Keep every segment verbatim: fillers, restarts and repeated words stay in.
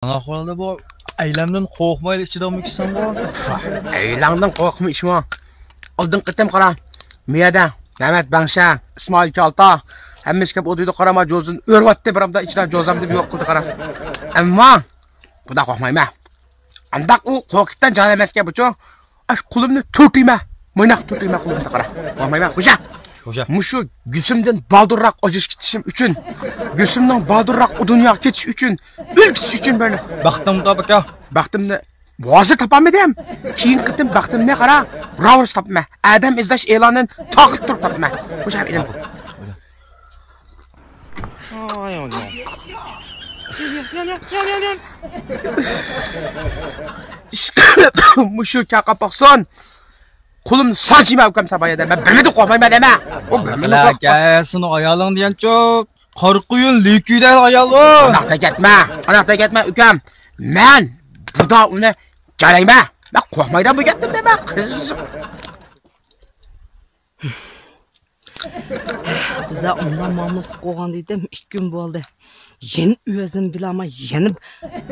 ئانا ئەھۋالدا بۇ ئەيلەمدىن قورقمايلا ئىچىدىغىمۇ كىشىسەن بۇ؟ ئەيلەڭدىن قورقما ئىشمۇ. ئالدىنقى قېتىم قارا، مىيەدە مەمەت بەڭشە، ئىسمائىل كالتا، ھەممىسى كەپ ئۇ دېدى، قارا، ما جوزىنى ئۆرۈۋەتتى، بىر ئامدا ئىچىدە جوزامدى يوق قىلدى، قارا. ئەمما بۇنداق قورقمايمەن. ئانداق ئۇ قورقۇتقان جان ئەمەسكەن بۇچۇ. ئاش قولۇمنى تۈرتىمە، مايناق تۈرتىمە قولۇمدا، قارا. قورقمايمەن، خوجا. خوجا. مۇشۇ گۈسۈمدىن بالدۇرراق ئاجرىشىپ كېتىشىم ئۈچۈن، گۈسۈمنىڭ بالدۇرراق ئۇ دۇنياغا كېتىشى ئۈچۈن، ئۆلتۈرۈش ئۈچۈن بىرنى. بەختىڭ تاپ، ئاكا. بەختىمنى ھازىر تاپالمىدىم. كېيىنكى قېتىم بەختىمنى، قارا، راۋۇرۇس تاپىمەن. ئادەم ئىزدەش ئېلانىنى تاقىلىپ تۇرۇپ تاپىمەن. خوجا، ئىلىم قىل. ئاي، ئاي، ئاي. يان، يان، يان، يان، يان. ئىشقىلىپ، مۇشۇ چاقاپ باقسۇن. قولۇمنى سانچىما ئۇكام سابايادا. مەن بىرمىدىن قورقمايمەن دەمە. ئۇ بىرمىدىن قورقمايمەن. سېنىڭ ئايالىڭ دېگەنچۇ قارا قۇيۇن لىكۈدە ئايال ئۇ. ئۇنداق دەپ كەتمە. ئۇنداق دەپ كەتمە ئۇكام. مەن بۇدا ئۇنى جالايمەن. مەن قورقمايدىغان بولۇپ كەتتىم دەمە. قىزىق. بىزلەر ئۇنداق مامۇللۇق قىلغان دېدىم، ئىككى كۈن بولدى. يەنە ئۆزۈم بىلەن يەنە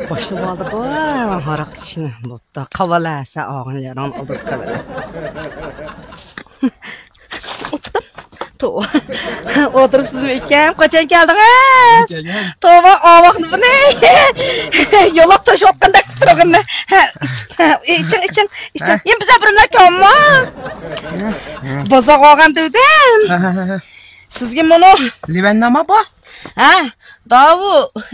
باشلىۋالدى بۇ ھاراق ئىچىشنى. بوپتۇ، قاۋالا سەن ئاغىنىلىرىڭنى ئالدىرىپ قاۋالا. ئوتتۇم. توۋا. ئولتۇرۇپسىزمۇ ئىكەن؟ قاچان كەلدىڭىز؟ كەلگەن. توۋا، ئاۋاقنى بۇنى. يولاپ تاشلاۋاتقاندەك تۇرغىنى. ھە، ئىچ-، ھە، ئىچىڭ، ئىچىڭ، ئىچىڭ. ھە؟ يەنە بىزلەر بىرمىنە كەلمە. بازارغا ئالغان دېدىم. ھە، ھە، ھە. سىزگە مۇنۇ. لىۋەننىما بۇ؟ ھە، داۋۇ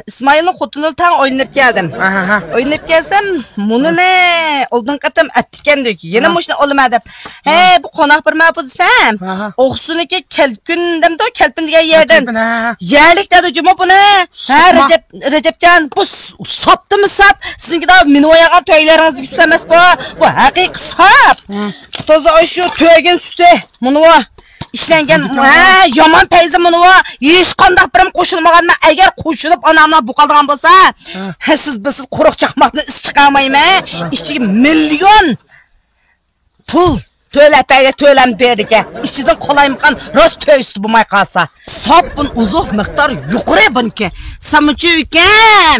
ئىسمائىلنىڭ خوتۇنىغا تەڭ ئۆيلىنىپ كەلدىم. ھە، ھە، ھە. ئۆيلىنىپ كەلسەم، مۇنۇنى ئالدىنقى قېتىم ئەتتىكەندۇ. يەنە ھە. مۇشۇنى ئالىمەن دەپ. ھە، ھە. بۇ قوناق بىرمە بۇ دېسەم، ھە، ھە. ئوقۇسىنىڭكى كەلكۈن دەمدۇ، كەلپىن دېگەن يەردىن. كەلپىن، ھە، ھە. يەرلىك دەدۇ جۇمۇ بۇنى. ھە، سوقما. رەجەپ، رەجەپجان، بۇ س-، ساپتىمۇ ساپ. سىزنىڭكى داۋۇ مىنىۋايغان تۆگىلىرىڭىزدىكى سۈت ئەمەس بۇ. بۇ ھەقىقىي ساپ. ھە. تازا شۇ تۆگىن سۈتى. مۇنۇ. ئىشلەنگەن، ھە، يامان پەيزى مۇنۇ. ھېچقانداق بىرىم قوشۇلمىغانمەن. ئەگەر قوشۇلۇپ ئاناملا بۇقالدىغان بولسا، ھە. ھە، سىز بىلسىز، قۇرۇق چاقماقتىن ئىس چىقارمايمەن. ھە. ئىچىگە مىليون پۇل تۆلەپ بەرگەن، تۆلەم بېرىدىكەن. ئىچىدىن قالايمىقان راست تۆگىسى بولماي قالسا. ساپ بۇن ئوزۇق مىقدار يۇقىرى بۇنىكى. سامۇچى ئۆكەم.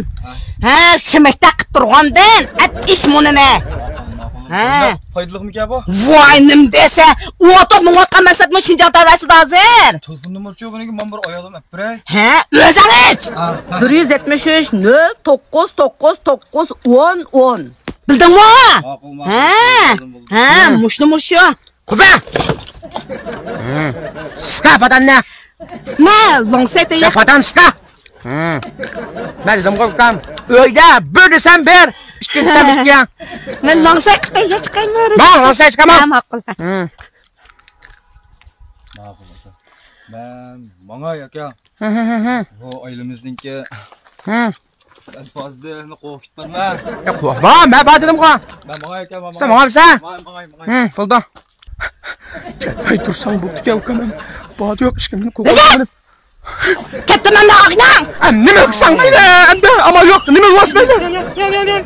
ھە، شۇ مەكتەپ قىپ تۇرغاندىن ئەت ئىش مۇنىنى. ھە. پايدىلىقمىكەن بۇ؟ ۋاي، نېمە دېسە، ئۇ ئوتۇق مىڭ ئاتقان مەسەتمۇ شىنجاڭ تەۋەسىدە ھازىر. تېلېفون نومۇرچۇ بۇنىڭكى، مانا بىر ئايالىم ئەپ بېرەي. ھە، ئۆزۈڭ ئىچ. ھە، ھە. بىر يۈز يەتمىش ئۈچ، نۆل توققۇز توققۇز توققۇز، ئون ئون. بىلدىڭمۇ؟ ماقۇل، ماقۇل. ھە. بىلدىم، بىلدىم. ھە، ھە. مۇشۇ، مۇشۇ. قۇبە! ھە. سىقا پاتاننى. مە، لوڭسەي يا تەييار. پاتان سىقا. ھە. مەن دېدىمغۇ ئۇكام، ئۆيدە بىر دېسەم بىر، ئىككى دېسەم ئىككى. مەن لوڭسەي قىتايغا چىقايمۇ؟ ماڭ، لوڭسەي چىقامەن. ھە، ماقۇل. ھە. ماقۇل ئاكا. مەن ماڭاي ئاكا. ھە، ھە، ھە، ھە. بۇ ئائىلىمىزنىڭكى. ھە. ئەلپازدىن قورقۇپ كېتىپمەن. يا، قورقما، مەن بار دېدىمغۇ. مەن ماڭاي ئاكا، مەن سەن ماڭاي. ماڭامسەن؟ ماڭاي، ماڭاي، ماڭاي. ھە، بولدى. كەتمەي تۇرساڭ بوپتىكەن ئۇكام، مەن بار يوق ئىشقىمدىن قورقۇپ. كەتتىم ئەمدى ئاغىنەم. ئە، نېمە قىلساڭ مەيلى، ئەمدى ئامال يوق، نېمە بولسا مەيلى.